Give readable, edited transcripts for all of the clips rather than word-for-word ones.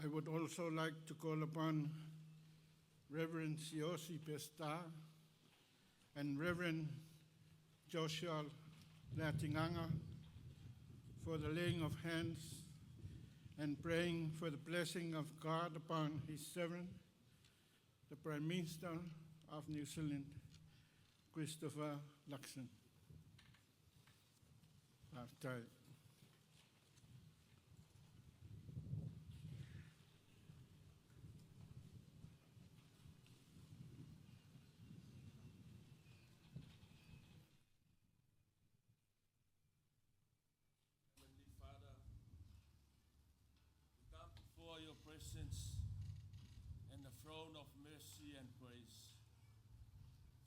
I would also like to call upon Reverend Siosi Pesta and Reverend Joshua Latinganga for the laying of hands and praying for the blessing of God upon his servant, the Prime Minister of New Zealand, Christopher Luxon. Faafetai. Heavenly Father, we come before your presence and the throne of mercy and grace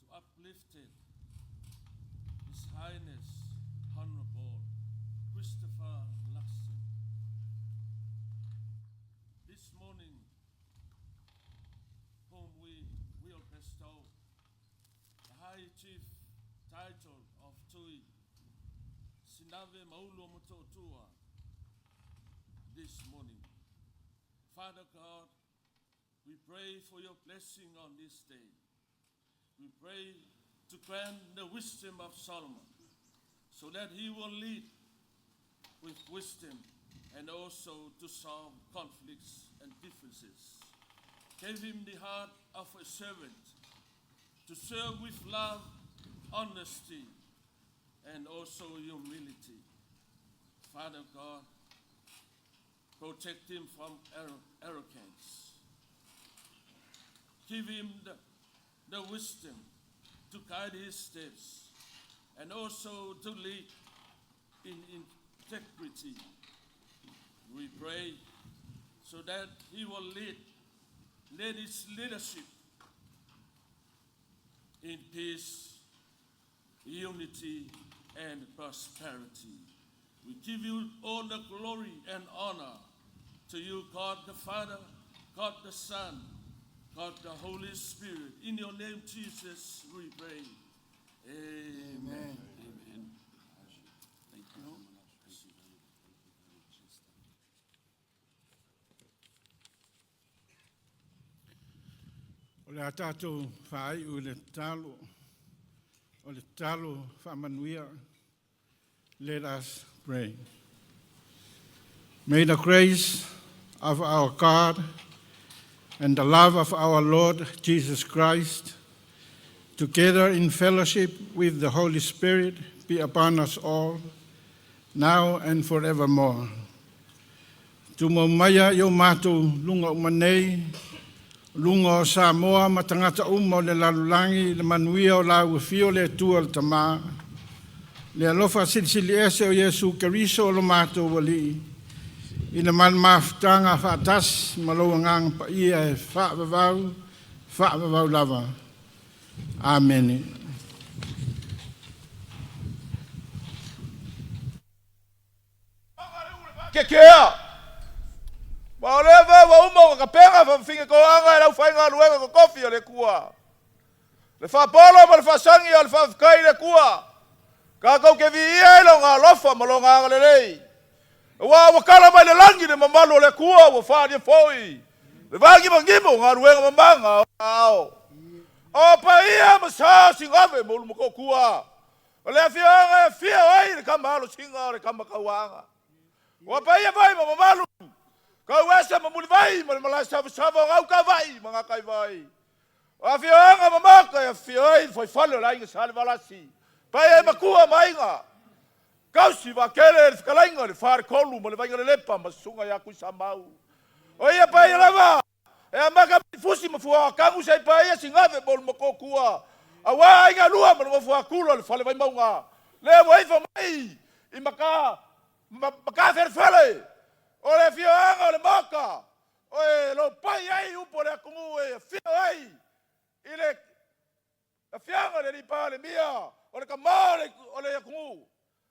to uplift it, His Highness Honorable Christopher Luxon. This morning, whom we will bestow the High Chief title of Tui Sinave Maulu Motootua this morning. Father God, we pray for your blessing on this day. We pray to grant the wisdom of Solomon so that he will lead with wisdom and also to solve conflicts and differences. Give him the heart of a servant to serve with love, honesty, and also humility. Father God, protect him from arrogance. Give him the wisdom to guide his steps and also to lead in integrity. We pray so that he will lead his leadership in peace, unity, and prosperity. We give you all the glory and honor to you, God the Father, God the Son, God the Holy Spirit. In your name, Jesus, we pray. Amen. Amen. Amen. Thank you. O le a tātou whaai le talo, o le talo whaamanuia. Let us pray. May the grace of our God and the love of our Lord Jesus Christ, together in fellowship with the Holy Spirit, be upon us all, now and forevermore. Tumau maia i o matou luga uma nei, luga o Samoa ma tagata uma o le lalolagi le manuia o lau Afio le Atua le Tamā. Le alofa silisili ese o Iesu Keriso o lo matou Alii. I le mafutaga faatasi ma lou Agaga Paia e faavavau, faavavau lava. Amene. Ke kea. Ma o lea fa ua uma o kapega fa finga ko anga e lau whainga luenga ko kofi o le kua. Le whapolo ma le whasangi o le whawhikai le kua. Ka kau ke vi ia e lo ngā lofa ma lo ngā ngalelei. Ua ua kala mai le langi le mamalu o le kua ua wharia foi. Le vangi mangimo ngā ruenga mamanga o ao. O pa ia ma sa singave mo lu moko kua. O le afioga e fia ai le kama alo singa o le kama kauanga. Ua pa ia vai ma mamalu. Kau ese ma muli vai ma le malai sava sava o ngau ka vai ma ngā kai vai. O afioga ma maka e afio ai foi fale o la inga sale valasi. Pa ia e makua mainga. Kausi wa kele le whakalainga le whare kolu ma le vainga le lepa ma sunga ia kui sa mau. O ia pa ia lava. E a maka fusi ma fua kangu sei pa ia singave bol ma kua. A wa inga lua ma le fua kula le fale vai maunga. Le wa ifa mai i maka maka ferfele. O le fioanga o le maka. O e lo pai ai upo le akungu e fio ai. I le fianga le lipa le mia. O le kama o le akungu.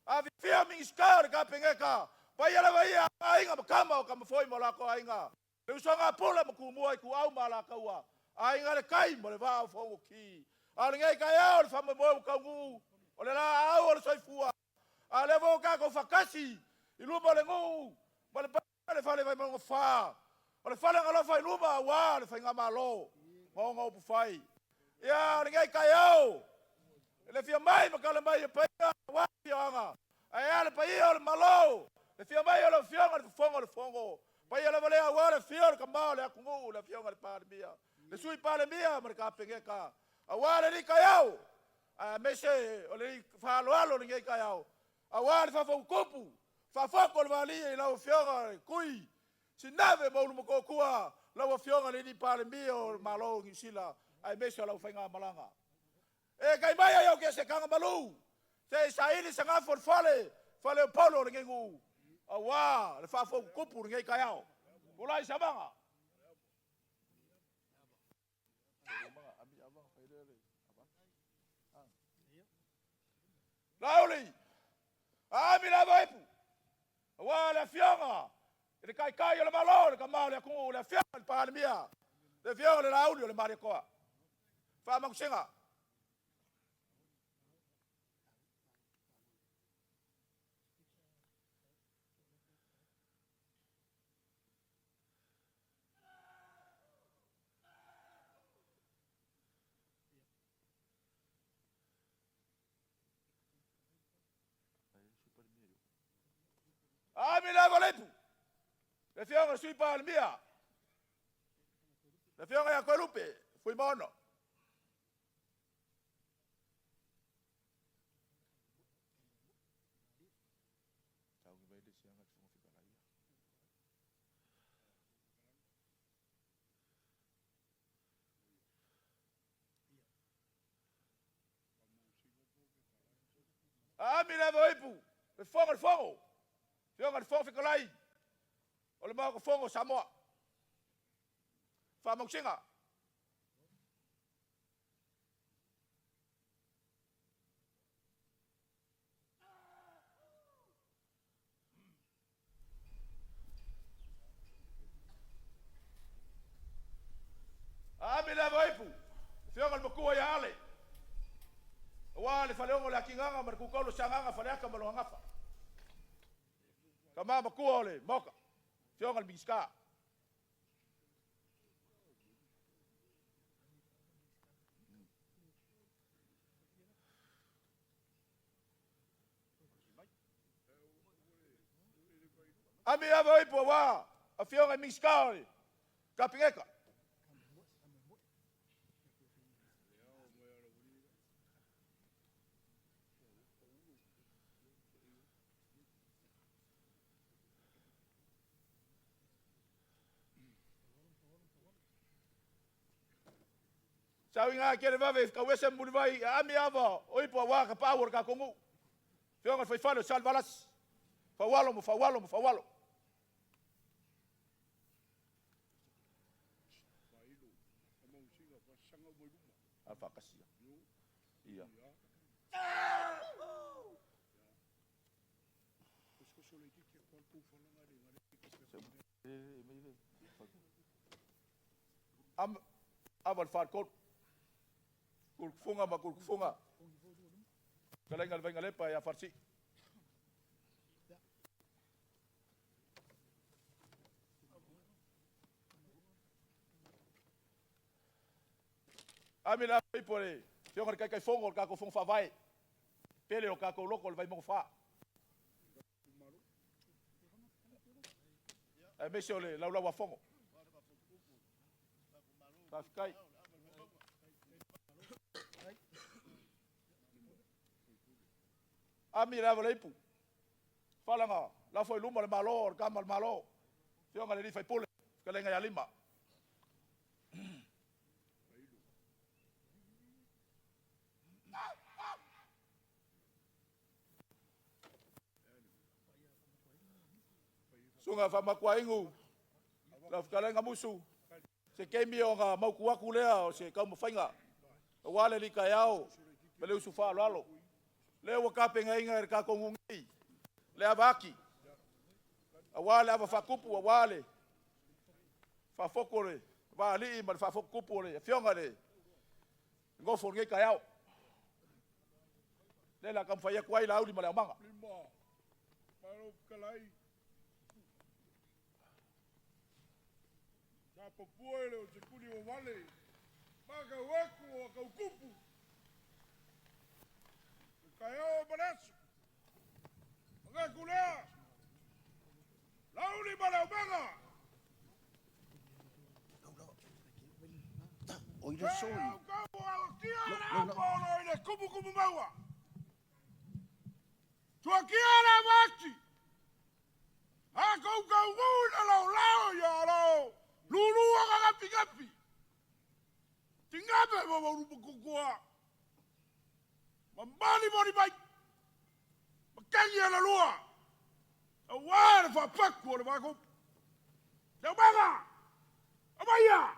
A fia mingiska o le kapengeka. Pai ala vai a ainga makama o kamafoi mo lako ainga. Le usanga pula ma kumua i ku au ma la kaua. Ainga le kai mo le vao fongo ki. A le ngai kai au le fama mo kaungu. O le la au o le soifua. A le vo ka ko whakasi. I luma le ngu. Ma le pa le fale vai mango wha. O le fale galofa i luma auā le faigamalo ma ona upufai. Ia, o lenei taeao, e le fia mai ma tala mai e paia aua afioaga, ae a le paia o le Malo, le fia mai o le Afioga i le Fofoga o le Fono, paia lava lea aua le afio o le Tama o le atunuu, le Afioga i le Palemia, le Sui Palemia ma le Kapeneta, aua lenei taeao, aemaise o le faaaloalo o lenei taeao, aua le faafotutupu, faafoto o le vaalii i lau Afioga i le Tui Sinave ma Ulumotootua, lau Afioga i le Palemia o le Malo o Niu Sila, aemaise o lau faigamalaga. E tai mai ai au se malu, se i saili se gafo i le fale, faleupolu o lenei nuu, aua le faafotutupu o lenei taeao. Tulai Savaga. Lauli, aami lava ipu, aua le afioga i le Taitai o le Malo, le Tama o le atunuu, le afioga i le Palemia, le afioga i le Lauli o le Malietoa. Faamanusiga. Aami lava le ipu, le afioga i le Sui Palemia, le afioga ia Toelupe Fuimaono. Aami le ava o ipu, le Fofoga o le Fono, afioga i le Fofoga Fetalai o le Maota Fono o Samoa. Faamausiga. Aami le ava o ipu, afioga i le Matua ia Ale, aua le faleono o le Atinaga ma le Tutola o Sagaga, Faleata ma lona gafa. Tama matua o le Maota, afioga i le Minisita. Ami ava o ipu aua afioga i Minisita o le Kapeneta. Sauiga kele vave tauese mulivai ami ava o ipu aua ka pau o le tatou nuu. Afioga i le faifale o Salevalasi, faualo ma faualo ma faualo. Faakasia. Ia. Ava le faletolu. Kulukufuga ma kulukufuga. Fetalaiga le Vainalepa ia Farsii. Ami le ava ipu o le afioga i le Taitaifono o le tatou Fono Faavae, pele o tatou loko o le Vaimauga 4. Aemaise o le laulau a Fono. Faafetai. Ami le ava le ipu. Falaga lafo i luma le Malo o le Tama o le Malo. Afioga i le alii faipule, fetalaiga ia Lima. Susuga Faamakuainu, lau fetalaiga Musu, se taimi ona mautu atu lea o se taumafaiga aua le alii taeao ma le usu faaaloalo. Lea ua tapenaina e le tatou nuu nei le ava ati, aua le ava faatupu, aua le faafotu o le vaalii ma le faafotutupu o le afioga i le nofo o lenei taeao. Lea o le a taumafai atu ai Laauli ma le aumaga. Akopua ile o te kuli o wale. Maka waku o kaukupu. Le kaeo maleso. Aga kulea. Lauli malaumaga. O i le soi. Kau au kia na polo i le kumu kumu maua. Tuakia na mati. A kau kau na lau lao ia lao. Lulu a kapi kapi. Tingape ma mauru kukua. Mambali mori mai. Makangi ala lua. Awa le whapaku o le wako. Te umaga. Amaia.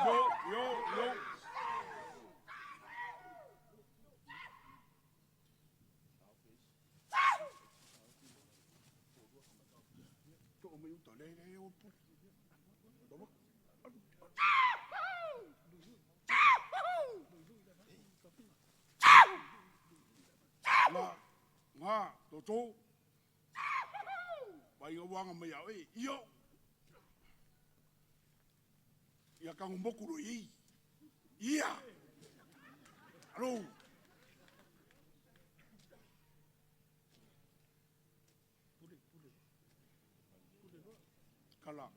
Yo, yo, yo. To mai uta le le o pu. La, ngā, tō tō. Mai o wanga mai au e, io. Ia kangu moku ro i. Ia. Alo. Kala.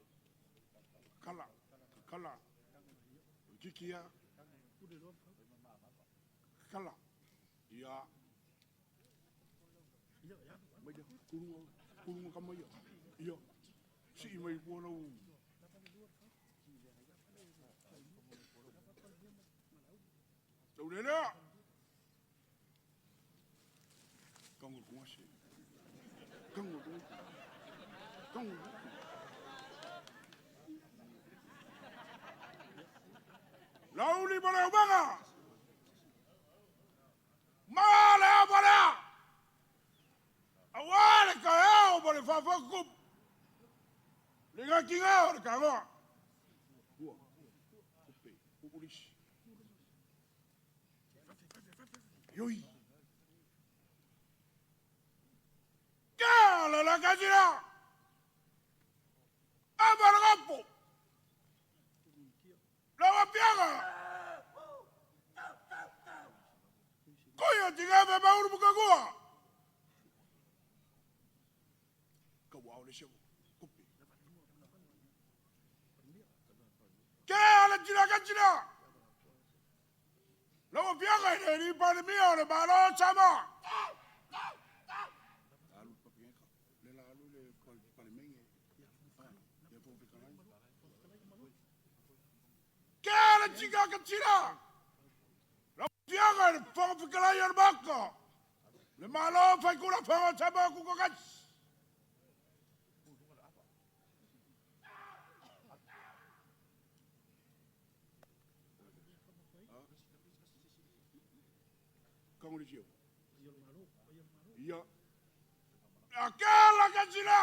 Kala. Kala. Kikia. Kala. Ia. Mai ia, kurunga, kurunga ka mai ia. Ia. Si mai pua lau. Tau lelea. Kango kunga se. Kango kunga. Kango. Lauli ma le umaga. Ma le amalea. Aua le kaeo ma le whawhakup. Le ngaki ngao le kagoa. Ua. Kupe. Kukulisi. Yoi. Ka la la kasira. Amaragapo. La wapiaga. Koia tinga me mauru mukakua. Ka wao le sevo. Kupe. Ke ala tira ka tira. La wapiaga i le ni pandemia o le malo sama. Alu papieka. Le la alu le palemenge. Ia fo fikalai. Ke ala tira ka tira. La wapiaga i le fo fikalai o le maka. Le malo fai kula fo sama kukokasi. Kango le sio. Ia. Akela ka sila.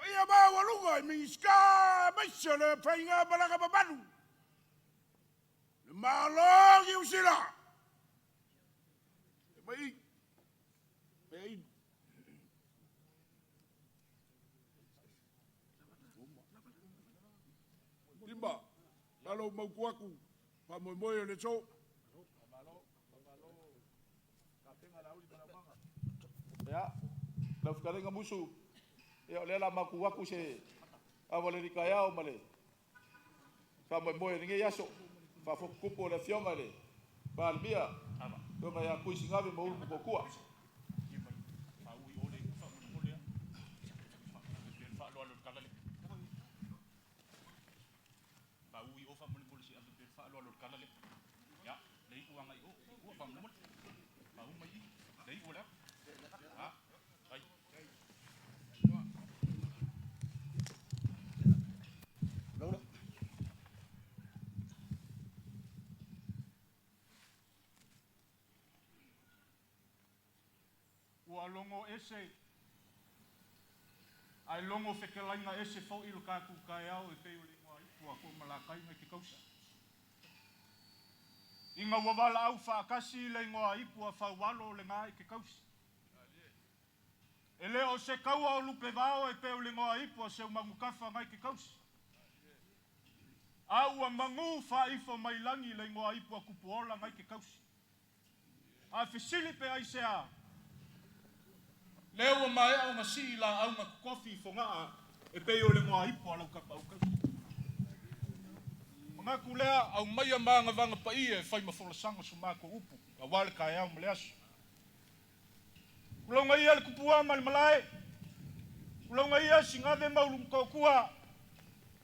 Ia ma waluga i mingiska maisa le whainga malanga mamalu. Le malo ki usila. E mai. Mai. Timba. Lalo maukuaku. Pa moe moe o le tso. Ia, lau fikalenga musu, ia o lea la maku aku se ava le rikaiao ma le faamoemoe lenei aso, faafokukupu o le afioga i le Palemia, afioga ia Kuisigave ma Ulu Mokokua. Ua longo ese ai longo fekelainga ese fo i lo kaku kai au e pe o le ingoa ipu a ko malakai mai ke kausa. Inga ua wala au whaakasi le ingoa ipu a whauwalo le ngā i ke kausa. E le o se kaua o lupevao e pei o le igoa ipu a Seumanutafa nai ke kausi. A ua magū faaifo mai lagi le igoa ipu a Tupuola nai ke kausi. A fesili pe aisea? Lea ua maea ona sii laau na totofi i Fogaa e pei o le igoa ipu a lau tapaau kausi. Manatu lea, aumaia ma agavaga paia e fai ma folasaga o so matou upu aua le taeao ma le aso. Tulauga ia le tupua ma le malae, tulauga ia Sigave ma Ulumotootua,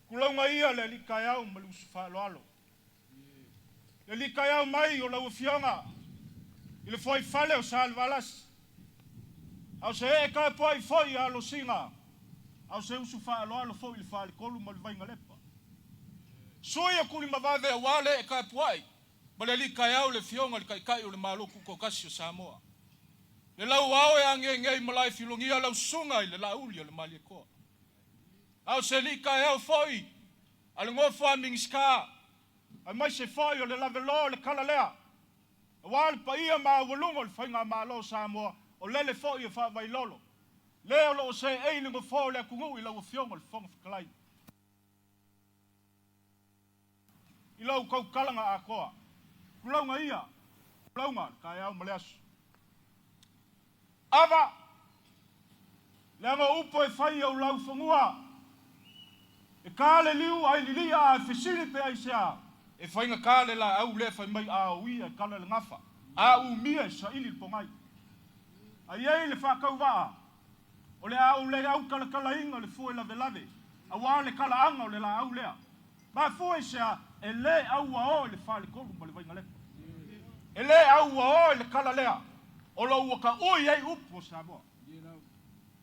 tulauga ia le alii taeao ma le uso faaaloalo. Le alii taeao mai o lau Afioga i le fuaifale o Salevalasi, a o se ee tapuai foi a Alosina, a o se uso faaaloalo foi i le Faletolu ma le Vainalepa. Sui o Tulimavave aua le ee tapuai ma le alii taeao le Afioga i le Taitai o le Malo Tutoatasi o Samoa. Le lau ao e ageagea i malae filogia lau susuga i le Laauli o le Malietoa. A o se alii taeao foi a le nofo a Minisita, aemaise foi o le laveloa o le kala lea, aua le paia maualuga o le faigamalo o Samoa, o lele foi e faavailolo, le o loo seei le nofoa o le atunuu i lau Afioga i le Fofoga Fetalai. I lau tautalaga atoa, tulauga ia, tulauga le taeao ma le aso. Ava, leaga o upu e fai i ou laufanua, e ta le liu ae lilia ae fesili pe aisea, e faigata le laau lea fai mai a o ia e kala le gafa, a umia e saili le pogai. A i ai le faatauvaa, o le a ou le autalatalaina le fue lavelave, aua le talaaga o le laau lea. Mafua i se a? E le auaoa i le faletolu ma le vaigalepa. E le auaoa i le kala lea o lo o ua taui ai upu o Samoa.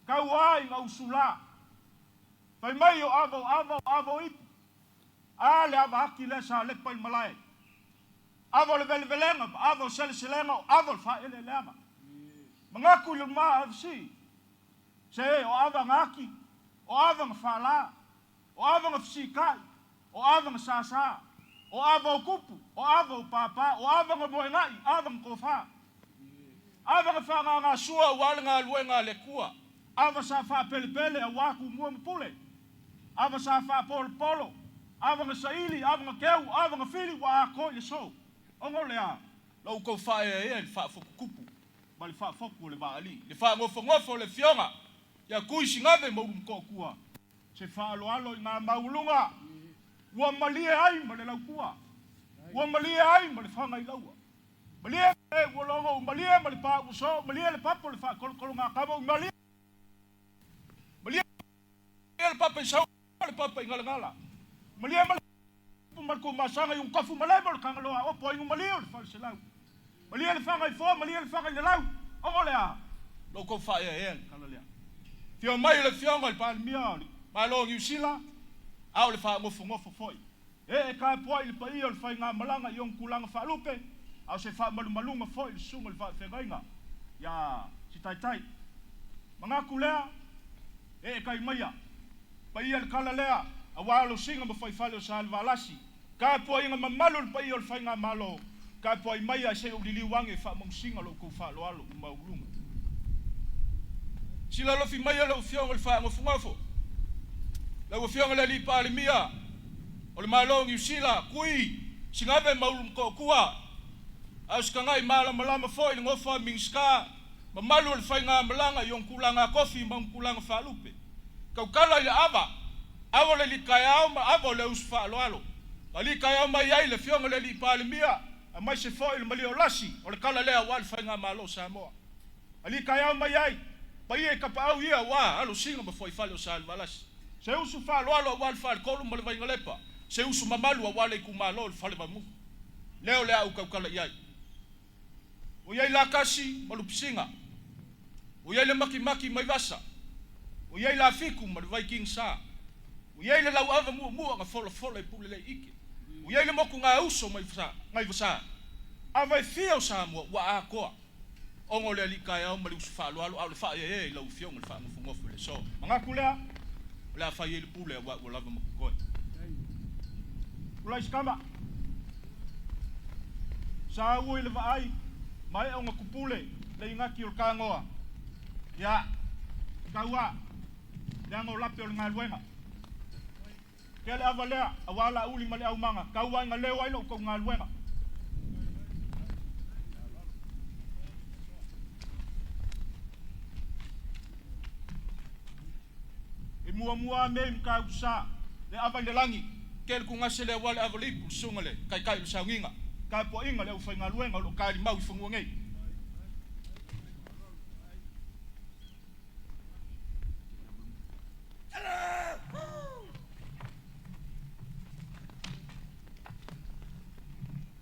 Tau a ina usulā. Fai mai o ava o ava o ava o ipu. A le ava ati lea sa lepa i le malae. Ava o le velevelega ma ava o seleselega o ava o le faaeleeleaga. Manatu i le ma FC. Se o ava na ati, o ava na faalā, o ava na fesikai, o ava na sāsā, o ava o kupu, o ava o pāpā, o ava na moegaʻi, ava na tofā. Ava na faagasua aua le galuega a le Atua. Ava sa faapelepele auā Tumua ma Pule. Ava sa faapolopolo, ava na saili, ava na keu, ava na fili ua atoa i le aso. Ona o le a? La outou faaeaea i le faafotutupu ma le faafotu o le vaalii, le faanofonofo o le Afioga ia Tui Sigave ma Ulumotootua, se faaaloalo i ngā maualuga ua malie ai ma le lautua, ua malie ai ma le fagailaua. Malie e ua logo, malie ma le pā ua soo, malie le papa o le faakolokolo malie, malie le papa i sau le papa i galagala. Malie ma le ma le kumasaga i ukafu ma le mo le kangaloa opo ai malie o le faleselau. Malie le faga i foa, malie le faga i le lau. O le a, lo kou faaeaea le kala lea. Fia mai le fioga i le Palemia o le Malo o Niu Sila, a o le faagofogofofoi. E e tapuai le paia o le faigamalaga i ona tulaga faalupe, a o se faamalumaluga foi i le susuga i le faafeagaiga ia si Taitai. Manatu lea, e e kai maia, paia le kala lea, aua losiga ma faifale o Salevalasi, tapuaiga mamalu le paia o le faigamalo, tapuai maia e seʻi ou liliu age e faamanusiga lo outou faaaloalo ua maualuga. Silalofi maia lau Afioga i le faagofogofo, lau Afioga i le alii Palemia o le Malo o Niu Sila, Kui Sigave ma Ulumotootua, a o se tagai malamalama foi i le nofo a Minisita, mamalu o le faigamalaga i ona tulaga tofi ma ona tulaga faalupe. Tautala i le ava, ava o le alii taeao ma ava o le uso faaaloalo. Alii taeao mai ai le Afioga i le alii Palemia, aemaise foi le malie o lasi o le kala lea aua le faigamalo o Samoa. Alii taeao mai ai, paia i tapaau ia aua alosiga ma fuaifale o Salevalasi. Se uso faaaloalo aua le faletolu ma le vaigalepa, se uso mamalu aua le itumalo o le fale Vaimauga. Lea o le a ou tautala i ai. Ua i ai Lakasi ma Lupisiga, ua i ai le Makimaki mai Vasa, ua i ai Lafiku ma le Vaikigisa, ua i ai le lauava muamua na folafola i pule le ike, ua i ai le motu gauso mai Vaivasā. Ava e fia o Samoa ua atoa, ona o le alii taeao ma le uso faaaloalo, a o le faaeaea i lau Afioga i le faagofogofo'o i le aso. Manatu lea, o le a fai ai le pule auā ua lava ma totoe. Tulai Sikama, sa ua i le vaai, maea ona kupule le igati o le kagoa. Ia, Taua, leaga o lape o le galuega. Kea le ava lea, auā Laauli ma le aumaga, taua ina leo ai lo outou galuega. E muamua a mei mataupu sa, le ava i le lagi, kea le tugase le auā le ava le ipu, le susuga le taitai o le sauniga, tapuaiga le aufaigaluega o lo o talimau i fanua nei.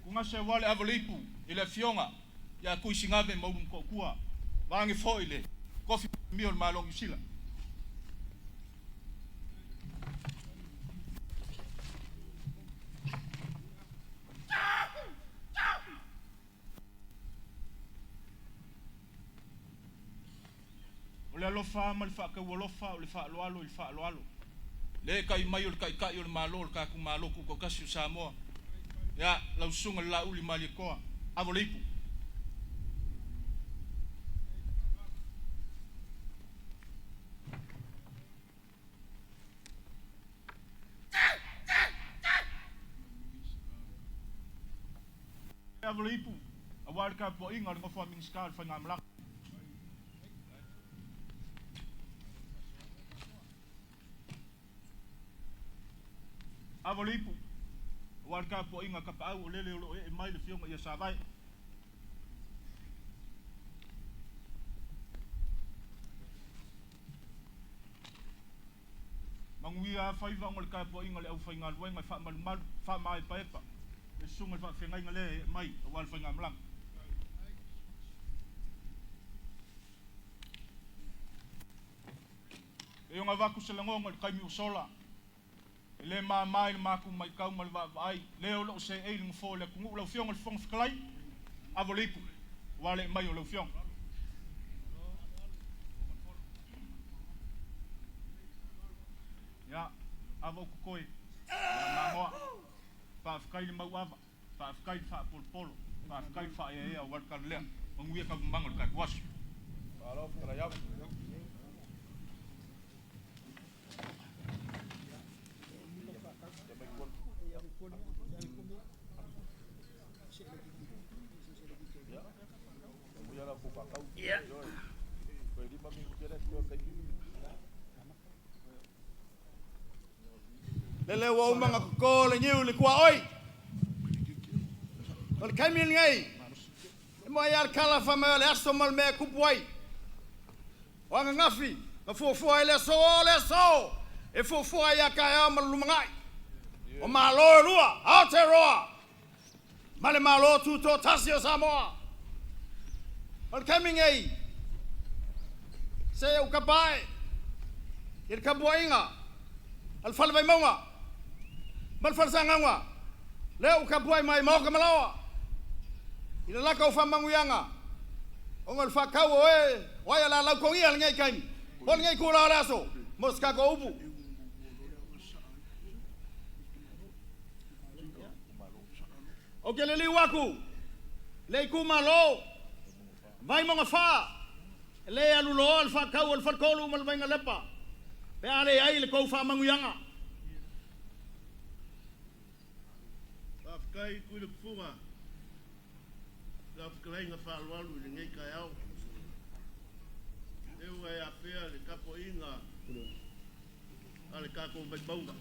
Tugase auā le ava le ipu i le afioga ia Tuisigave Maulu Motootua, vaeane foi le tofi o le Malo o Niu Sila. O le alofa ma le faataualofa o le faaaloalo i le faaaloalo, le tai mai o le Taitai o le Malo o le tatou Malo Tutoatasi o Samoa, ia lau Susuga i le Laauli Malietoa, avo le ipu. Avo le ipu, aua le tapuaiga a le nofo a Minisita o le Faigamalaga. Avo le ipu, aua le tapuaiga a Tapaau o lele o lo o ee mai le afioga ia Savae. Manuia a faiva ona o le tapuaiga a le aufaigaluega e faamalumalu, faamaepaepa le susuga i le faafeagaiga lea e ee mai aua le faigamalaga. E ono avatu se lagona i le taimi ua sola, e le mama i le matou matau ma le vaavaai, le o lo o seei i le nofoa o le atunuu. Lau Afioga i le Fofoga Fetalai, avo le ipu, aua le ee mai o lau Afioga. Ia, ava o totoe, ia magoa, faafetai le mauava, faafetai le faapolopolo, faafetai le faaeaea aua le tala lea. Manuia taualumaga o le tatou aso. Lele ua uma ona toto le niu i le tuaoi. O le taimi lenei, e moni lava le tala fai mai o le aso ma le mea e tupu ai. O ananafi na fuafua ai le aso, o le aso e fuafua ai ia taeao ma le lumanai. O Malo e lua, Aotearoa ma le Malo Tutoatasi o Samoa. O le taimi lenei, se i ou tapa ae i le tapuaiga a le Fale Vaimauga ma le Fale Sagauga, lea ua tapuai mai i maota ma laoa i le lata o faamanuiaga ona o le faatau o e o ai o le a lautogia lenei taimi po o lenei itula o le aso mo se tatou upu. Ou te liliu atu le itumalo Vaimauga 4, e le aluloa le faatau o le Faletolu ma le Vainalepa pe a leai le tou faamanuiaga. Faafetai Tuiletufuga i lau fetalaiga faaaloalo i lenei taeao. E ua e afea le tapuaiga a le tatou Vaimauga,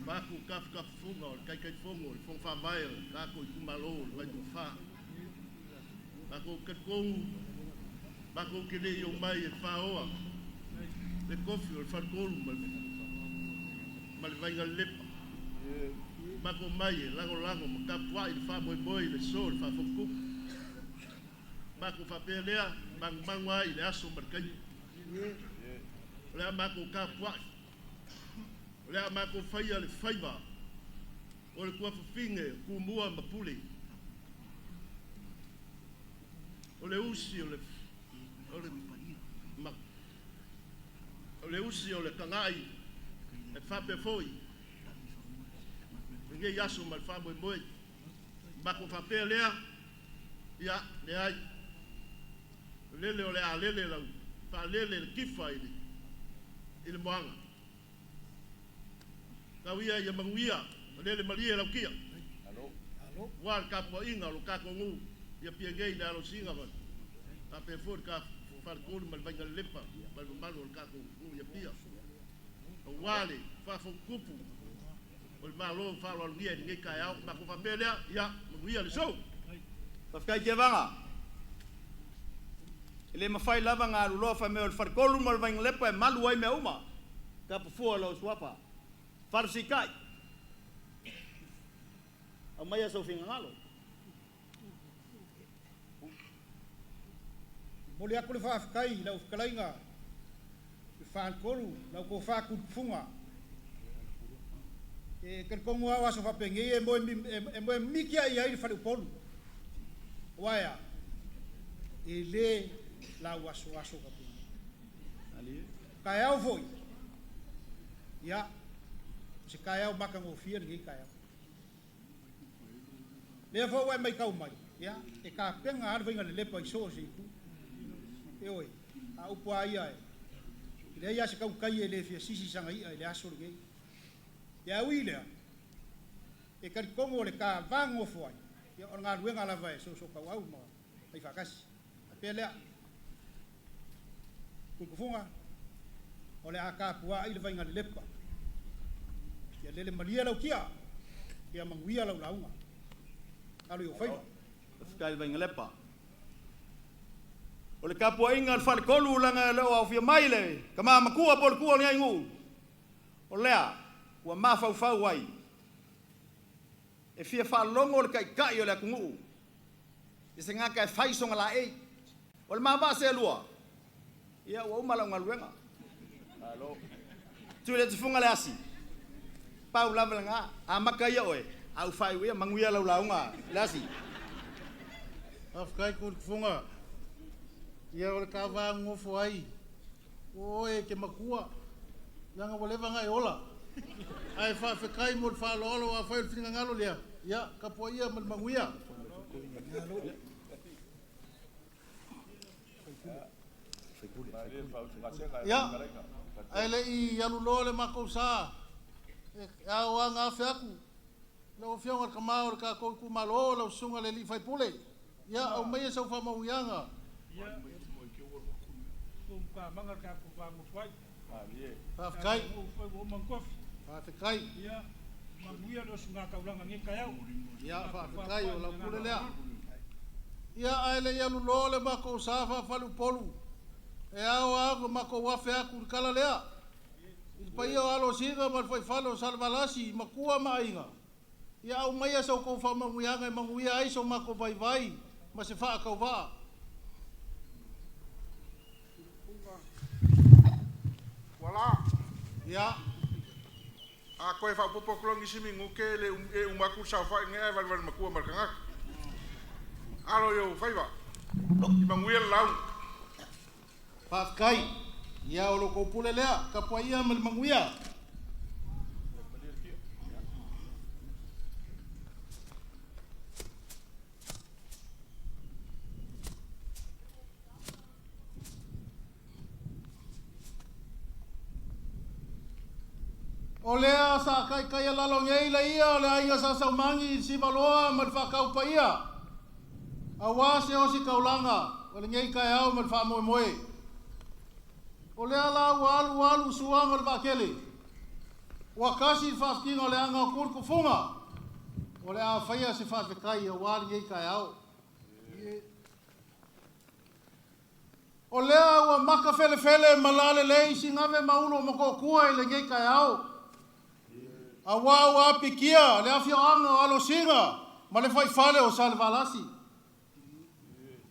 vaeatu tafatafafuga o le Taitaifono o le Fono Faavae o le tatou itumalo o le Vaimauga 4. Matou te talitonu matou te le i omai e faoa le tofi o le Faletolu ma le Vainalepa. Matou omai e lagolago ma tapuai le faamoemoe i le so o le faafotutupu. Matou faapea lea, manumanu ai i le aso ma le taimi. O le a matou tapuai, o le a matou faia le faiva o le tuafafine o Tumua ma Pule, o le usi o le, o le, ma, o le usi o le Kana'i e faapea foi lenei aso ma le faamoemoe. Matou faapea lea, ia, leai, o lele o le a lele lau faalele le tifa i le i le moaga. Tau ia ia manuia ma lele malie lau kia. Aua le tapuaiga o lo tatou nuu i Apia nei i le alosiga ma faapea foi le Faletolu ma le Vaigalelepa ma le mamalu o le tatou nuu i Apia. Aua le faafotutupu o le Malo faaaloalogia i lenei taeao. Matou faapea lea, ia manuia le aso. Faafetai Tevaga. E le mafai lava ona aluloa fai mai o le Faletolu ma le Vainalepa e malu ai mea uma. Tapafua o lau suafa. Falesitai. Aumaia sou finagalo. Momoli atu le faafetai i lau fetalaiga i le Faletolu, lau tofa Tulitufuga. E talitonu lava o aso faapenei e moe mimiti lava i ai le faleupolu. Aua e a? E le lauasoaso faapenei. O taeao foi, ia, o se taeao matagofie lenei taeao. Lea foi ua e matau mai, ia, e tapena lava le faiga lelepa i so o se itu. Ioe, a o upu lava ia, e leai lava se tautai e le fia sisi sana i'a i le aso lenei. Ia ae ui i lea, e talitonu o le ta va nonofo ai, ia o le galuega lava e soosootauau ma faifaatasi. Faapea lea, Tuipufuga, o le a tapuai le vaiga lelepa. Ia lele malie lau tia, ia manuia lau lauga. Alo i ou faiva. Faafetai le Vainalepa. O le tapuaiga a le Faletolu leaga e le o aofia mai le tama matua po o le tua o lenei nuu, o lea ua mafaufau ai e fia faalogo le Taitai o le atunuu i se gata e fai sona laei. O le ma vaa seelua, ia ua uma lau galuega. Tuiletufuga le asi, pau lava lena, amata ia oe, a ou faaiu ia, manuia lau lauga le asi. Faafetai Tuiletufuga, ia o le ta va nonofo ai, o oe e te matua, leaga ua leva ona e ola. Ae faafetai mo le faaaloalo, afai o le finagalo lea, ia tapuaia ma le manuia. Ia, ae le i aluloa le matou sa, e ao lava ona afe atu lau Afioga i le Tama o le tatou itumalo, lau Susuga i le Alii Faipule, ia aumaia sau faamanuiaga. Faafetai. Faafetai. Ia, faafetai o lau pule lea. Ia, ae le i aluloa le matou sa faa-faleupolu, e ao lava ona matou afe atu i le tala lea, i le paia o alo o Siga ma le fuaifale o Salevalasi, Matua ma Aiga, ia aumaia sa outou faamanuiaga e manuia ai so matou vaivai ma se faatauvaa. Ua Ia. A toe faaopoopo atu loa nisi minute e le e uma atu le saofai lenei ae valevale matua ma le tagata. Alo i ou faiva. Ia manuia le lauga. Faafetai. Ia o lo outou pule lea, tapuaia ma le manuia. O lea sa taitaia lalo nei le ia o le aiga Sa Saumagi i le Sivaloa ma le Faatau Paia, aua se ositaulaga o lenei taeao ma le faamoemoe. O lea la ua alu alu suaga o le vaatele, ua tasi le faafitiga o le aga o Tuliatufuga, o le a faia se faafetai aua lenei taeao. O lea ua maka felefele ma lalelei Sigave ma Ulo Motootua i lenei taeao, aua ua apikia le afioaga o Alosina ma le faifale o Salevalasi.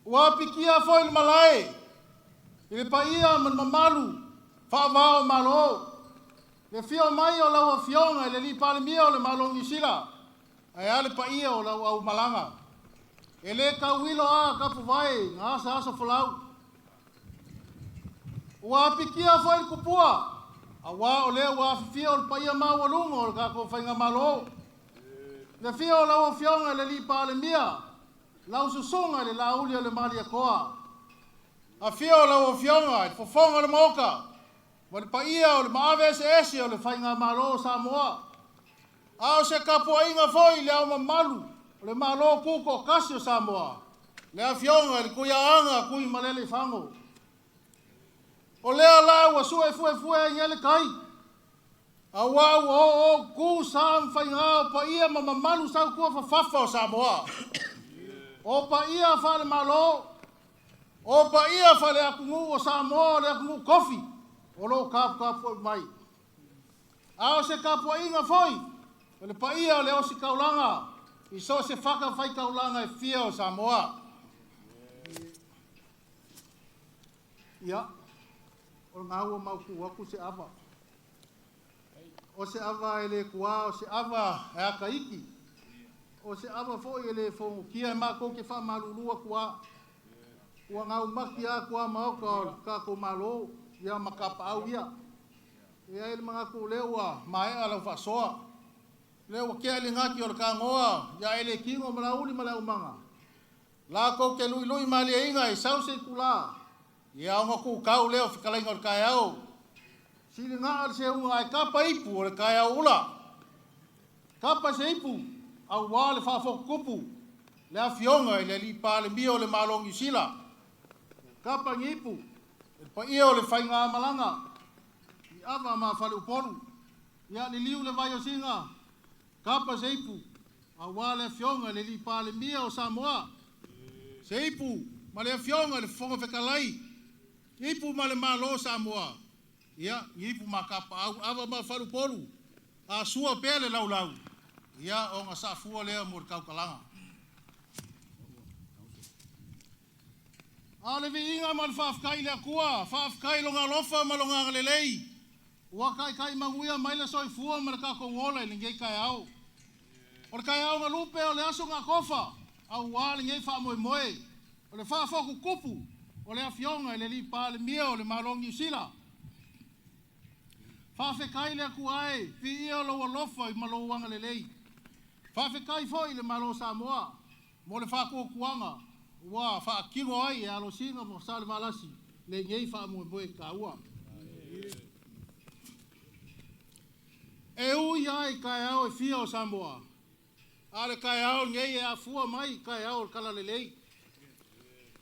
Ua apikia foi le malae i le paia ma le mamalu faava o Malo, le afio mai o lau Afioga i le Alii Palemia o le Malo o Niu Sila, ae a le paia o lau aumalaga. E le tauilo a tapuvae na asaasa folau. Ua apikia foi le tupua, aua o lea ua afifio le paia maualuga o le tatou faigamalo. Le afio o lau Afioga i le Alii Palemia, lau susuga i le Laauli o le Malietoa. Afio lau Afioga i le Fofoga o le Maota Ma le paia o le maave eseese o le faigamalo o Samoa. A o se tapuaiga foi i le Ao Mamalu o le Malo Tutoatasi o Samoa, le Afioga i le Tuiaana Tuimalealiifano. O lea la ua suefuefue ai nei le tai, auā ua ooootutu sa ma faiga o paia ma mamalu sautuafafafa o Samoa. O paia faale-Malo, o paia faale-atunuu o Samoa o le atunuu tofi o lo o taputapuai mai. A o se tapuaiga foi o le paia o le ositaulaga i so o se fatafaitaulaga e fia o Samoa. Ia, o lena ua mautu atu se ava. O se ava e le tuā, o se ava e ataiti, o se ava foi e le fogotia e matou te faamalulu atu lava. Ua gaumati lava tuamaota o le tatou Malo ia ma tapaau ia. E i ai le manatu o lea ua maea lau faasoa, o lea ua tea le gati o le tanoa ia Elekino ma Laauli ma le aumaga, latou te luilui malieina i sau se itulā, ia ona tutau lea o fetalaiga o le taeao, siligaa le seuga ae tapa ipu o le taeao ula. Tapa se ipu auā le faafotutupu le afioga i le alii Palemia o le Malo o Niu Sila. Tapa ni ipu i le paia o le faigamalaga i Ava ma Faleupolu. Ia liliu le vai o Siga, tapa se ipu auā le afioga i le alii Palemia o Samoa. Se ipu ma le afioga i le Fofoga Fetalai, ipu ma le Malo o Samoa. Ia, ni ipu ma Kapaau, Ava ma Faleupolu, a sua pea le laulau, ia ona saafua lea mo le tautalaga. A o le viiga ma le faafetai i le Atua, faafetai i Lona alofa ma Lona agalelei, ua taitai manuia mai le soifua ma le tatou ola i lenei taeao. O le taeao na lupe o le aso na tofa, auā lenei faamoemoe, o le faafotutupu o le Afioga i le Alii Palemia o le Malo o Niu Sila. Faafetai i le Atua e, viia lou alofa ma lou agalelei. Faafetai foi i le Malo o Samoa mo le faatuatuaga ua faatino ai e Alosina ma Salevalasi lenei faamoemoe taua. E ui lava i taeao e fia o Samoa, a o le taeao lenei e afua mai i taeao o le Talalelei.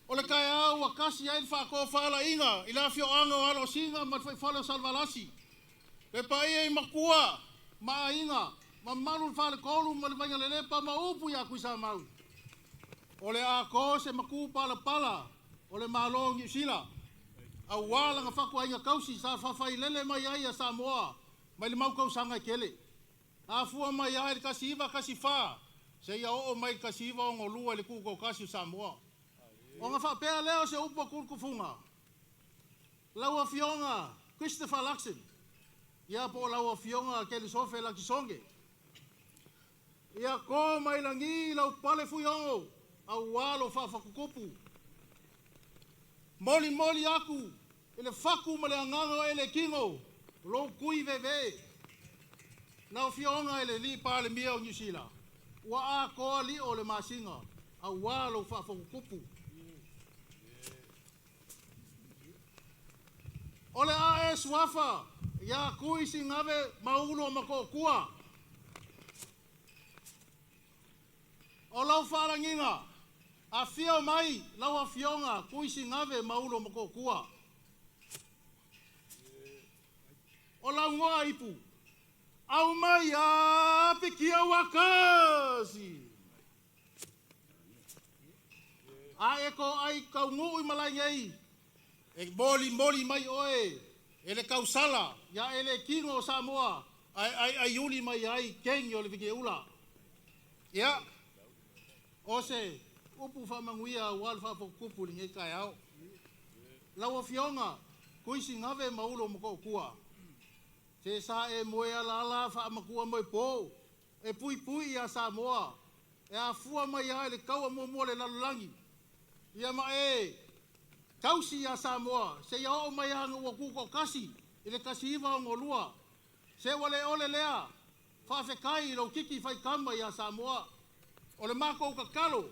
O le taeao ua tasi ai le faatofalaiga i le afioaga o Alosina ma le fuaifale o Salevalasi, le paia i matua ma aiga, mamalu le faletolu ma le Vaigalelepa ma upu ia Tuisamau. O le a to se matupalapala o le Malo o Niu Sila, auā lana fatuaiga tausi sa faafailele mai ai ia Samoa mai le mau tausaga e tele. Afua mai lava i le 1914 seia oo mai i le 1962 i le tutoatasi o Samoa. Ona faapea lea o se upu a Tulutufuga, lau Afioga Christopher Luxon, ia po o lau Afioga Kelisofe Lakisonge, ia to mai lagi lau pale fuiogo auā lou faafatutupu. Molimoli aku i le fatu ma le agaga o Elekino lou tui vevee. Lau Afioga i le Alii Palemia o Niu Sila, ua atoa lio o le masina auā lou faafotutupu. O le a e suafa ia Tui Sigave Maulu o Matootua. O lau faalagiga, afio mai lau Afioga Tui Sigave Maulu o Matootua. O lau goa ipu, aumai a pikia ua kasi. A e ko ai kaunuu i malae nei, e molimoli mai oe e le tausala ia e le kino o Samoa ae aiaiuli mai ai keni o le vigeula. Ia, o se upu faamanuia auā le faafotutupu i lenei taeao. Lau Afioga Tuisigave Maulu o Matootua, se sa e moe alaala faamatua moe po, e puipui ia Samoa, e afua mai lava i le taua muamua o le lalolagi, ia ma e tausi ia Samoa seia oo mai lava ua tutoatasi i le 1962. Se ua le ole lea, faafetai i lou titi faitama ia Samoa. O le matou tatalo,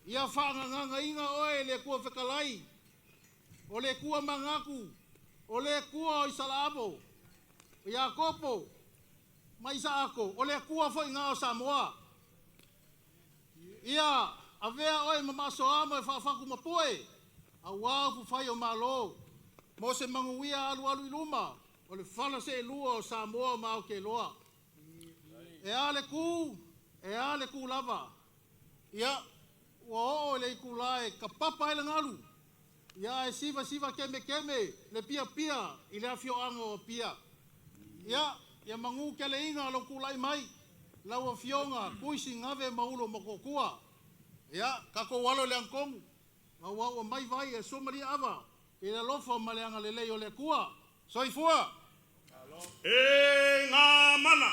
ia faagagagaina oe e le Atua Fetalai, o le Atua manatu, O le Atua o Isalaamo, o Iakopo ma Isaako, o le Atua fo'i gā o Samoa. Ia avea oe ma maasoa ma e faafatu mapue, auā upufai o Malo, mo se manuia alualu i luma, o le fala seelua o Samoa ma Aotearoa. E a le tū, e a le tū lava. Ia, ua oo i le itulā e tapapa ai le galu, ia ae sivasiva kemekeme le piapia i le afioaga o Apia. Ia, ia manū keleiga lou tulai mai, lau afioga Tuisigave ma Ulo Motootua. Ia, tatou alo i le agatonu, auā ua mai vai e suamalie ava i le alofa ma le agalelei o le Atua. Soifua! E ngā mana,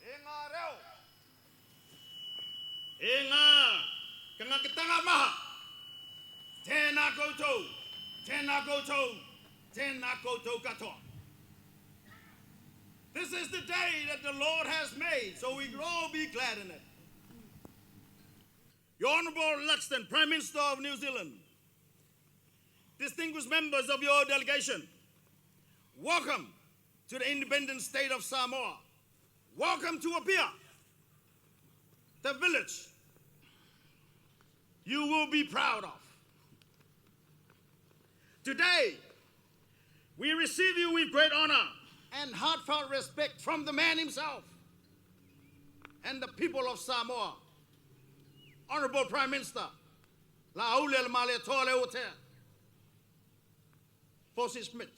e ngā reo, e ngā kangaketanga maha. Tēnā koutou, tēnā koutou, tēnā koutou katoa. This is the day that the Lord has made, so we can all be glad in it. Your Honorable Luxton, Prime Minister of New Zealand, distinguished members of your delegation, welcome to the independent state of Samoa. Welcome to Apia, the village you will be proud of. Today, we receive you with great honor and heartfelt respect from the man himself and the people of Samoa. Honorable Prime Minister, Laaulialemalietoa Leuatea, Fosi Smith.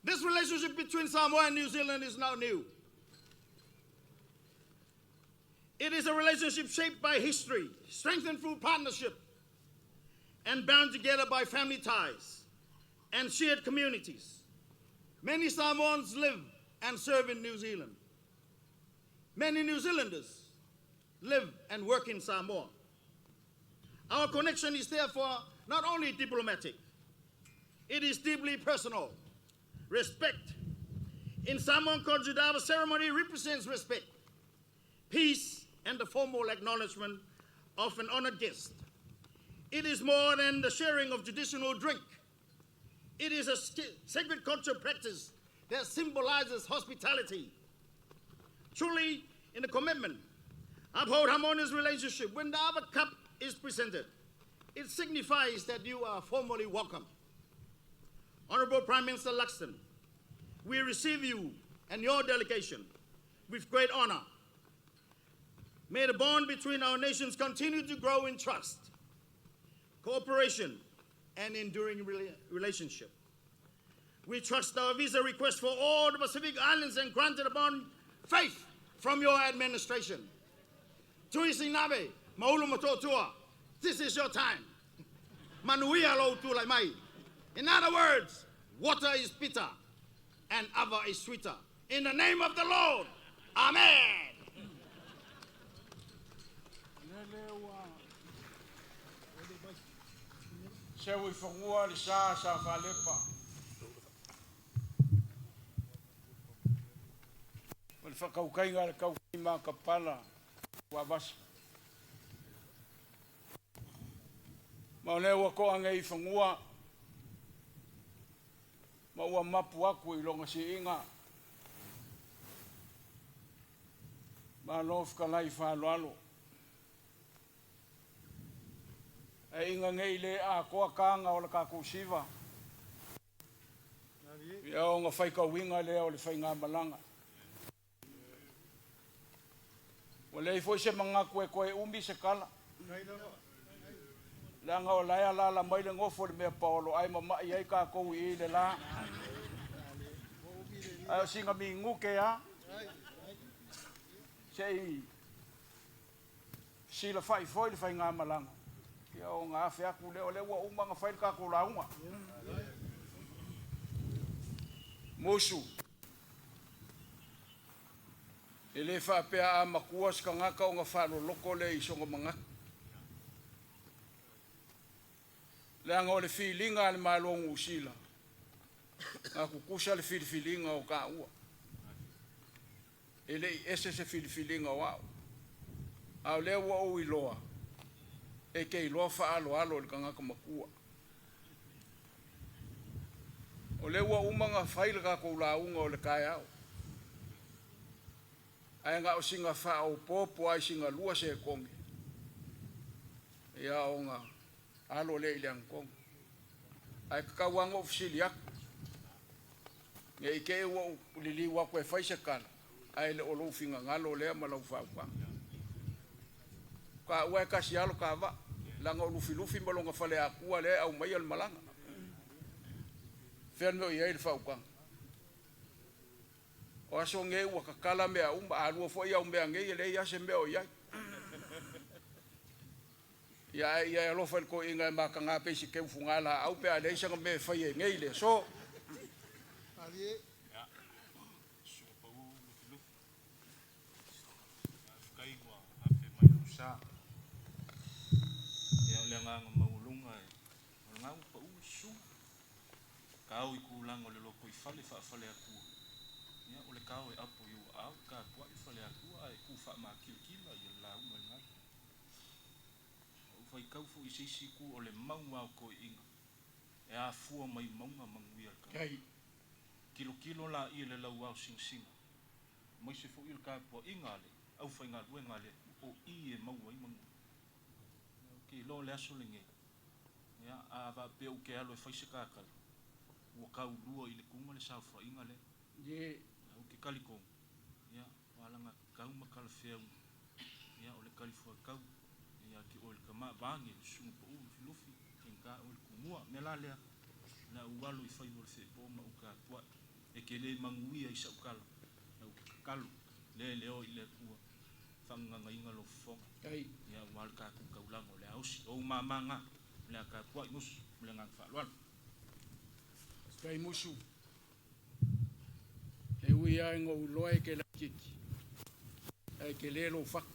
This relationship between Samoa and New Zealand is not new. It is a relationship shaped by history, strengthened through partnership, and bound together by family ties and shared communities. Many Samoans live and serve in New Zealand. Many New Zealanders live and work in Samoa. Our connection is therefore not only diplomatic, it is deeply personal. Respect. In Samoan culture, the ava ceremony represents respect, peace, and the formal acknowledgement of an honored guest. It is more than the sharing of traditional drink. It is a sacred culture practice that symbolizes hospitality. Truly, in the commitment, uphold harmonious relationship. When the ava cup is presented, it signifies that you are formally welcome. Honorable Prime Minister Luxton, we receive you and your delegation with great honor. May the bond between our nations continue to grow in trust, cooperation, and enduring relationship. We trust our visa request for all the Pacific Islands and granted upon faith from your administration. Tuisigave, Maulu Motootua, this is your time. Manuia lou tulai mai. In other words, water is bitter and ava is sweeter. In the name of the Lord, Amen. Seu i fagua le sa sa falepa. O le whakaukaiga le kau ma ka pala ua vasa. Ma o lea ua koa ngei fagua ma ua mapu aku i longa siiga. Ma lo whakalai whaaloalo. E inga ngei le a koa kānga o la kākou siva. Ia o ngā whai kauinga lea o le whai ngā malanga. Ua lei foi se mangaku e koe umi se kala. Leaga o lae alaala mai le gofo le mea paolo ai ma mai ai kākou i le la. Ai o singa miguke a. Se i sila fai foi le whai ngā malanga. Ia o ngā awhe aku leo le ua uma ngā whai le kākou launga. Musu. E le whaapea a makua se kangaka o ngā whaloloko le i songa mangaka. Leaga o le filiga a le Malo Nusila. Ngā kukusa le filifiliga o ka ua. E le i ese se filifiliga o au. A o lea ua ou iloa. E te iloa faaaloalo i le tagata matua. O lea ua uma ona fai le tatou lauga o le taeao, ae na o sina faaopoopo lava i sina 2 sekone, ia ona alo lea i le gatonu. Ae tatau lava ona ou fesili atu, ne i te i ua ou liliu atu e fai se tala, ae le o lou finagalo lea ma lau fautuaga. O taua e tasi lava lo ta vaa, leaga o Lufilufi ma lona faleatua lea e aumaia le malaga. O fea le mea o i ai le faautaga? O aso nei ua tatala mea uma, a lua foi au mea nei e leai lava se mea o i ai. Ia ae ia e alofa i le toeaina e mataga pei se teu fugalaau pe a leai sana mea e faia i nei i le aso. Faafetai ua afe mai lou sa. Ia o le agaga maualuga e, o lena ua pau le susuga. Kao i tulaga o le lotoifale faafaleatua, ia o le kao e apo i ou aao e tapuai le faleatua ae tu faamakilatila ia le lauga i lena itu. Ua ou faitau foi i se isi itu o le mau lava o toeaiina e afua mai mauga manuia le tagata. Tilotilo laia i le lauao sinasina aemaise foi o le tapuaiga a le aufaigaluega a le Atua, o i e maua ai manuia. Ou te iloa o le aso lenei, ia, a faapea ou te alu e fai se tatala, ua taulua i le tuga le saofaiga lea. Ou te talitonu, ia, o alagatatau ma talafeauga, ia, o le talifuaitau ia te oe le tama, vaeane le Susuga Pau Lufilufi, faigata oe le Tumua. O le mea la lea, o le a ou alo i faiva o le feepo ma ou tapuai. E te le manuia i sau tala, ae ou te tatalo leleoa i le Atua, faagaganaina lou fofoga, ia aua le tatou taulaga o le a osi. O ou mama na, o le a tapuai musu ma le agaga faaaloalo. Faafetai Musu. E ui lava ina ou iloa e te laitiiti, ae tele lou fatu.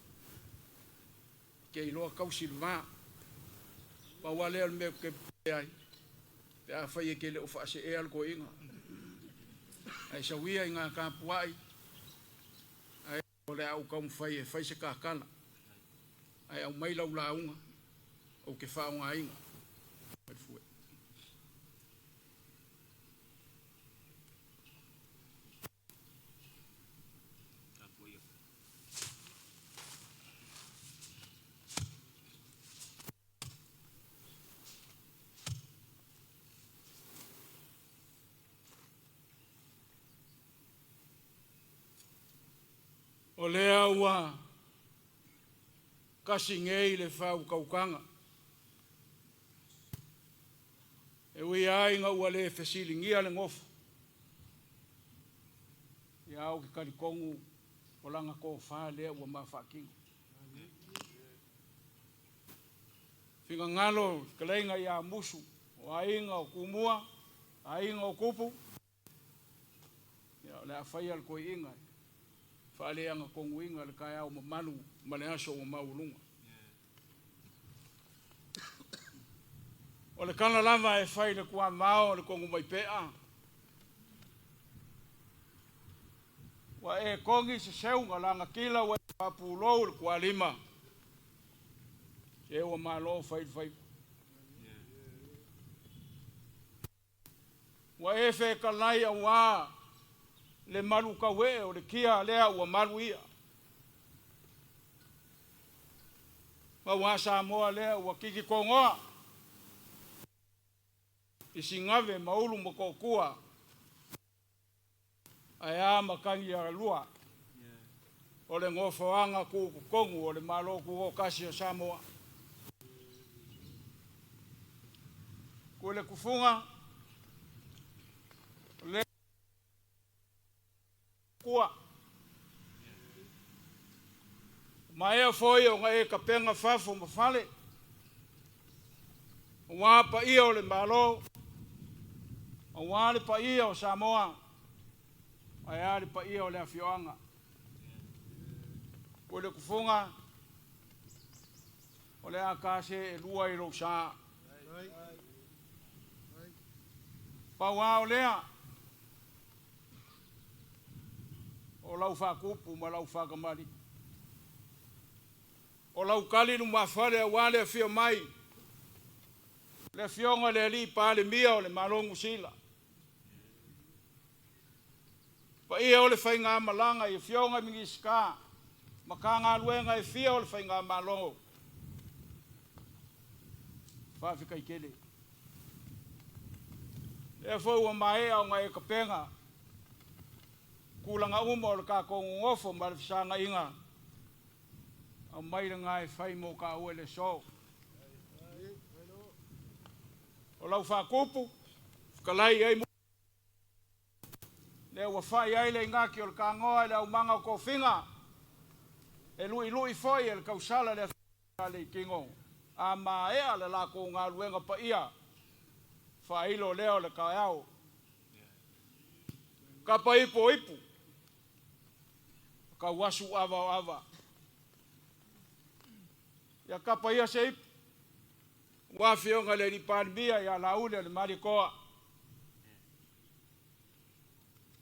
E te iloa tausi le va. Pau lava lea o le mea ou te pipii ai, pe afai e te le o faaseea le toeaina. Ae sau ia ina tapuai, ae o le a ou taumafai e fai se tatala. Ae aumai lau lauga ou te faaaogaina. Malie. O lea ua tasi nei le faautautaga, e ui lava ina ua le fesiligia le nofo, ia ou te talitonu o lana tofa lea ua ma faatino. Finagalo le fetalaiga ia Musu, o aiga o Tumua, aiga o Tupu, ia o le a faia le toeaina e faaleagatonuina le taeao mamalu ma le aso ua maualuga. O le tala lava e fai i le tuavao o le Tonumaipea, ua e togi se seuga lagatila ua e faapulou i le tualima, se ua malo fai le faiva. Ua e fetalai auā le malutauee o le tia lea ua malu ia. Aua Samoa lea ua titi togoa i Sigave ma Ulu Motootua ae a Matagialua o le nofoaga tutotonu o le Malo Tutoatasi o Samoa. Tuiletufuga o le tua. Maea foi ona e tapena fafo ma fale, aua paia o le Malo, aua le paia o Samoa, ae a le paia o le afioaga. Tuiletufuga, o le a ta seelua i lou sa. Pau lava o lea, o lau faatupu ma lau faatamalii. O lau kali lumafale auā le afio mai le Afioga i le Alii Palemia o le Malo o Niu Sila. Paia o le faigamalaga i Afioga i Minisita, Matagaluega e fia o le Faigamalo. Faafetai tele. Lea foi ua maea ona e tapena tulaga uma o le tatou nonofo ma le fesagaiga, aumai lena e fai mo taua i le aso. O lau faatupu, fetalai ai lea ua fai ai le inati o le tanoa i le aumaga o tofiga, e luilui foi e le tausala le afioga le itino, a maea le latou galuega paia, faailo lea o le taeao. Kapa ipu o ipu, tauasu ava o ava. Ia kapa ia se ipu, ua afioga i le alii Palemia ia Laauli o le Malietoa.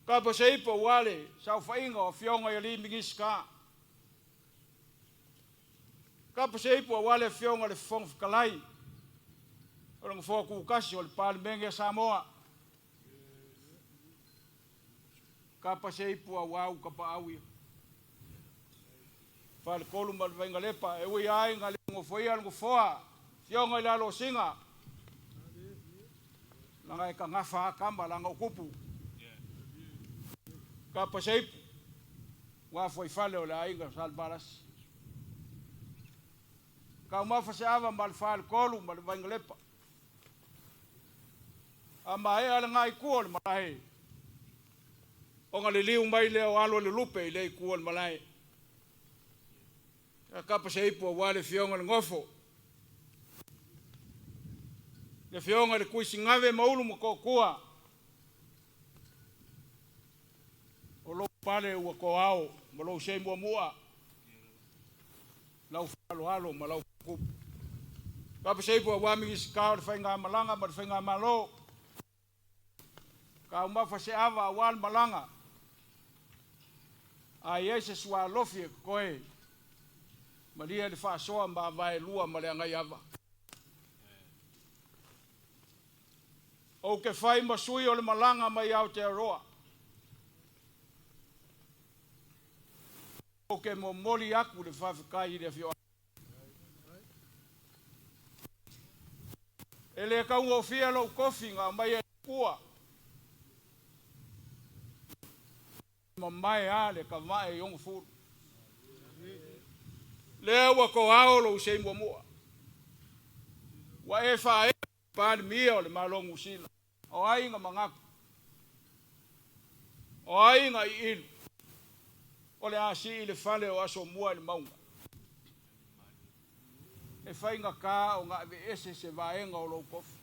Kapa se ipu ua le saofaiga o afioga i alii Minisita. Kapa se ipu aua le afioga i le Fofoga Fetalai o le Nofoa Tutasi o le Palemene a Samoa. Kapa se ipu aua utapaau ia. Faletolu ma le Vainalepa, e ui ai ina le nofoia le nofoa, afioga i le Alosina, laga e tagafa a tama laga o tupu. Kapa se ipu, ua fuaifale o le aiga Salevalasi. Taumafa se ava ma le faletolu ma le Vainalepa. A maea le itu o le malae, ona liliu mai lea o alo le lupe i le itu o le malae. Ia kapa se ipu aua le afioga i le Nofo, le afioga i le Tuisigave ma Ulu Motootua, o lou pale ua toao ma lou sei muamua, lau faaaloalo ma lau kupu. Kapa se ipu aua Minisita o le Faigamalaga ma le Faigamalo, taumafa se ava aua le malaga, a i ai se sualofi e totoe, malie le faasoa ma vaelua ma le agai ava. Ou te fai ma sui o le malaga mai Aotearoa. Ou te momoli aku le faafetai i le afioaga. E le taugofie lou tofi na aumai e le Atua. Mamae a le tavae i ona fulu. Lea ua toao lou sei muamua. Ua e faaee Palemia o le Malo o Niu Sila. O ai na manatu? O ai na iilu? O le a sii le fale o Asomua i le mauga. E faigata ona aveese se vaega o lou tofi.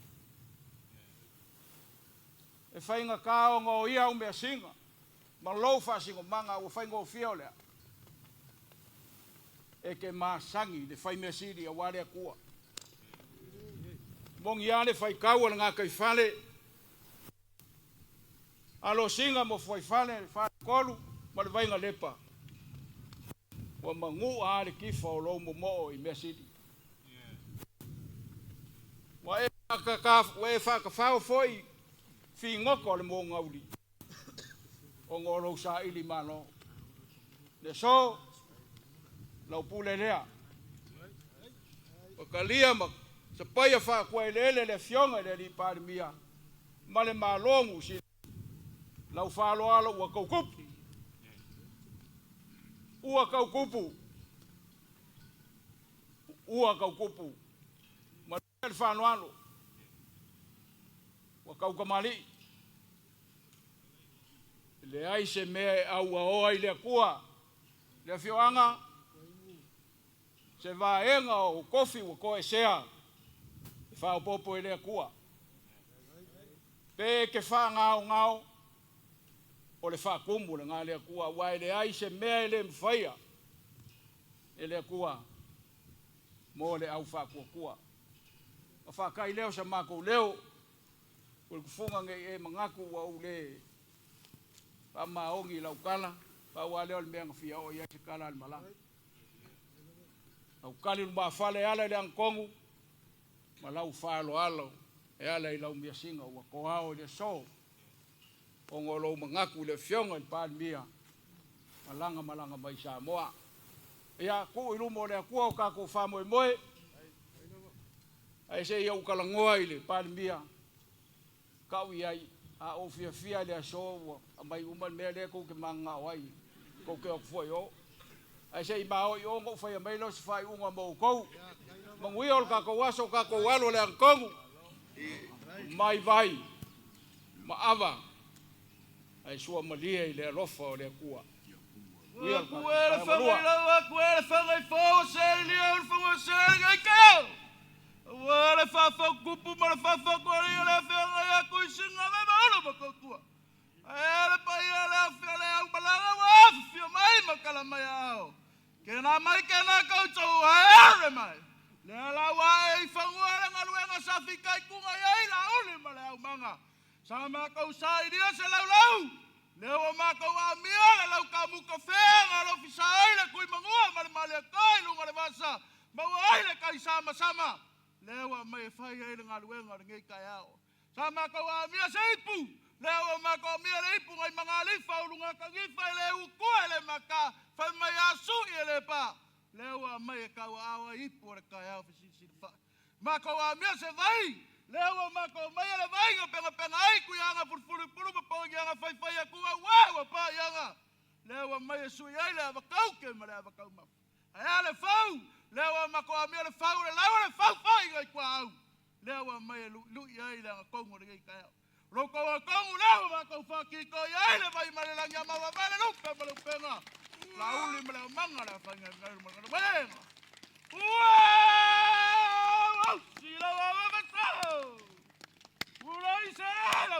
E faigata ona o ia au measina ma lou faasinomaga ua faigofie o lea. E te masani le fai measili aua le Atua. Moni a le faitau a le gataifale, Alosina ma Fuaifale, le Faletolu ma le Vainalepa, ua manua a le tifa o lou momoo i measili. Ua e faatafao foi figota o le mogauli ona o lou saili malo. Le aso, lau pule lea. Ua talia ma sapaia faakuaeleele le afioga i le alii Palemia ma le Malo o Niu Sila. Lau faaaloalo ua tautupu. Ua tautupu. Ua tautupu. Ma le faaaloalo. Ua taukamalii. E leai se mea e auaoa i le Atua. Le afioaga, se vaega o tofi ua toesea e faaopoopo i le Atua. Pe e te faagaogao, o le faatumu lena le Atua, aua e leai se mea e le mafaia e le Atua mo le au faatuatua. O faatai lea o sa matou leo, o le tufuga nei e manatu ua ou le faamaoni i lau tala, pau lava lea o le mea na fia oo i ai se tala a le malaga. Lau kali lumafale e ala i le agotogu ma lau faaaloalo e ala i lau miasiga ua toao i le aso ona o lou manatu i le afioga i le Palemia malaga malaga mai Samoa. Ia tuu i luma o le Atua o tatou faamoemoe, ae seia ou talanoa i le Palemia ka'u i ai a ou fiafia i le aso ua aumai uma le mea lea tou te mananao ai tou te o atu foi i o ae se'i mao'i ona ou faia mai lea o se faaiuga mo outou. Manuia o le tatou aso o tatou alo o le agatonu mai vai ma ava ae suamalie i le alofa o le Atua. Manuia le tatou Akuele taeao malua. Whangailau, akuele whangaifo, se lia o le whango se ngai kau. Ua le whawhaukupu ma le whawhakuari o le awhionga ia kui singa me maulu ma koutua. Ae le paia le awhia le au malanga wa awhia mai ma kala mai ao. Ke nā mai ke nā koutou ae mai. Le ala wa e i whangua le ngaluenga sa whikai kunga i la uli ma le au manga. Sa mākou sa i ria se laulau. Le ua mākou a mia le lau ka muka whenga lo fisa ai le kui mangua ma le male kai lunga le vasa. Maua ai le kai sama sama. Le ua mai e whai ai le ngaluenga le ngei kai ao. Sa mākou a mia se ipu. Le ua mākou a mia le ipu ngai mangalifa ulunga kangifa i le ukua e le maka. Whai mai asu i e le pa. Le ua mai e kau awa ipu o le kai ao fisisi le wha. Mākou a mia se vai. Le ua mākou mai e le vai nga penga penga ai kui anga furufuru pulu ma pau i anga whai whai aku a wā ua pa i anga. Le ua mai e sui ai le awakau ke ma le awakau mafu. Ai a le fau. Le ua mākou a mia le fau le lau le fau fai ngai kua au. Le ua mai e lui lui ai le anga kongo le kai au. Roko a kongu le ua mākou whakiko i ai le vai ma le langi a mawa mai le lupe ma le upenga. La uli ma le manga le whainga ngai ma le wenga. Ua! Au, si la wa wa wa sa. Ula i se la